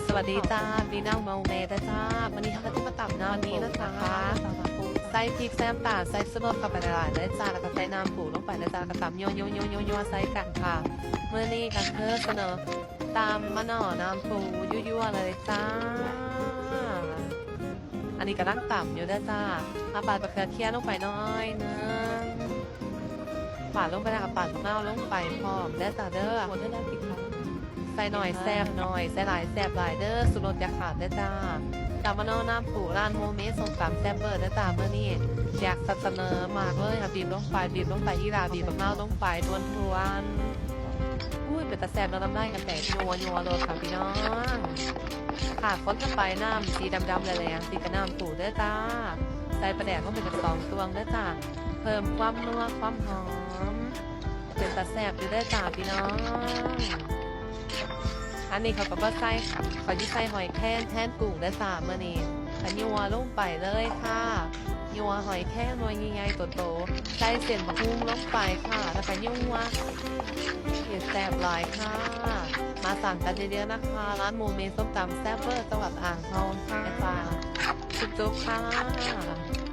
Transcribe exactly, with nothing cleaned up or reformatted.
สวัสดีจ้า มีน้องโมเมเด้อจ้า มื้อนี้เฮาก็สิมาตำน้ำปูนะคะ ใส่พริกใส่น้ำตาลใส่ชูรสเข้าไปหลายๆเด้อจ้า แล้วก็ใส่น้ำปูลงไปเด้อจ้า แล้วก็ตำยั่วๆๆๆๆใส่กันค่ะ มื้อนี้ก็คือเสนอตำมะหน่อน้ำปูยั่วๆเลยจ้า อันนี้กำลังตำอยู่เด้อจ้า เอาปาดบักเขือเขียวลงไปหน่อยหนึ่ง ปาดลงไปแล้วก็ปาดมะนาวลงไปพร้อมเด้อจ้าเด้อ หมดแล้วนะ ใส่หน่อยแซ่บหน่อย ใส่หลายแซ่บหลายเด้อ ชูรสอย่าขาดเด้อจ้า ตำมะนาวน้ำปูร้านโมเมส้มตำแซ่บเวอร์เด้อจ้า มื้อนี้อยากเสนอมากเลยค่ะ บีบลงไป บีบลงไป อีหล่าบีบมะนาวลงไปทวนๆ อุ้ย เป็นตาแซ่บเนาะ น้ำลายกันแตก ยั่วๆโลดค่ะพี่น้อง ค่ะ คนเข้าไปน้ำสีดำๆแหลงๆสีกับน้ำปูเด้อจ้า ใส่ปลาแดกลงไปจักสองตวงเด้อจ้า เพิ่มความนัวความหอม เป็นตาแซ่บอยู่เด้อจ้าพี่น้อง อันนี้เขาก็บ่ใส่ เขาสิใส่หอยแครงแทนกุ้งเด้อจ้า มื้อนี้ก็ยั่วลงไปเลยค่ะ ยั่วหอยแครงหน่วยใหญ่ๆโตๆ ใส่เส้นบักหุ่งลงไปค่ะ แล้วก็ยั่ว แซ่บหลายค่ะ มาสั่งกันเยอะๆนะคะ ร้านโมเมส้มตำแซ่บเวอร์จังหวัดอ่างทองค่ะ จุ๊บๆค่ะ